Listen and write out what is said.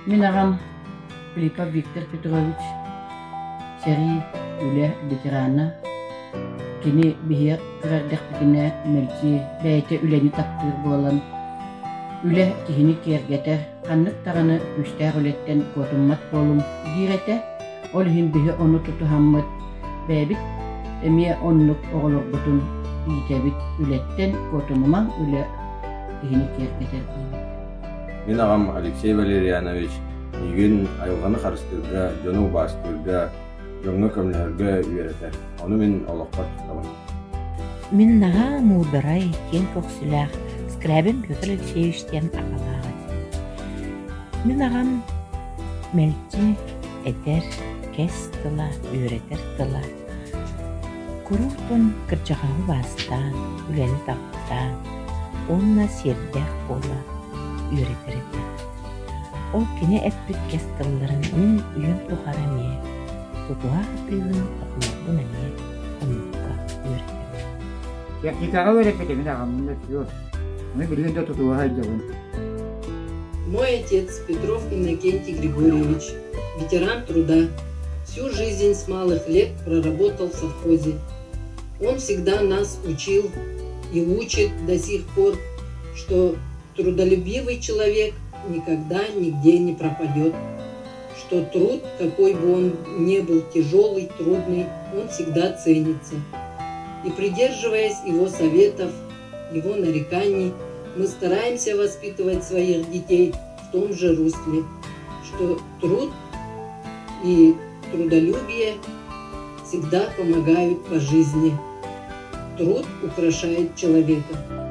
Мин аҕам Филиппов Виктор Петрович сэрии, үлэ ветерана. Кини биһиги кыра эрдэхпитинэ мэлдьи бэйэтэ үлэни таптыыр буолан, үлэ киһини киэргэтэр, ханнык даҕаны күүстээх үлэттэн куотуммат буолуҥ диир этэ. Ол иһин биһи ону тутуһаммыт бэйэбит эмиэ оннук оҕолорбутун иитэбит, үлэттэн куотунумаҥ, үлэ киһини киэргэтэр диибит. Мин аҕам Алексей Валерьянович миигин айылҕаны харыстыырга, дьону убаастыырга, дьоҥҥо көмөлөһөргө үөрэтэр. Ону мин олохпор туттабын. Мин наһаа муударай, киэҥ көхсүлээх Скрябин Петр Алексеевич диэн аҕалаах этим. Мин аҕам мэлдьи этэр, кэс тыла, үөрэтэр тыла Куруутун кырдьаҕаһы убаастаан, үлэни таптаан уонна сиэрдээх буола үөрэтэр этэ. Ол кини эппит кэс тылларын мин үйэм тухары эмиэ тутуһа сатыыбын, оҕолорбун эмиэ оннукка үөрэтэбин. Техникаҕа үөрэппитим аҕам все. Мы билигин да тутуһа сылдьабын. Мой отец Петров Иннокентий Григорьевич, ветеран труда, всю жизнь с малых лет проработал в совхозе. Он всегда нас учил и учит до сих пор, что трудолюбивый человек никогда нигде не пропадет, что труд, какой бы он ни был тяжелый, трудный, он всегда ценится. И придерживаясь его советов, его нареканий, мы стараемся воспитывать своих детей в том же русле, что труд и трудолюбие всегда помогают по жизни. Труд украшает человека.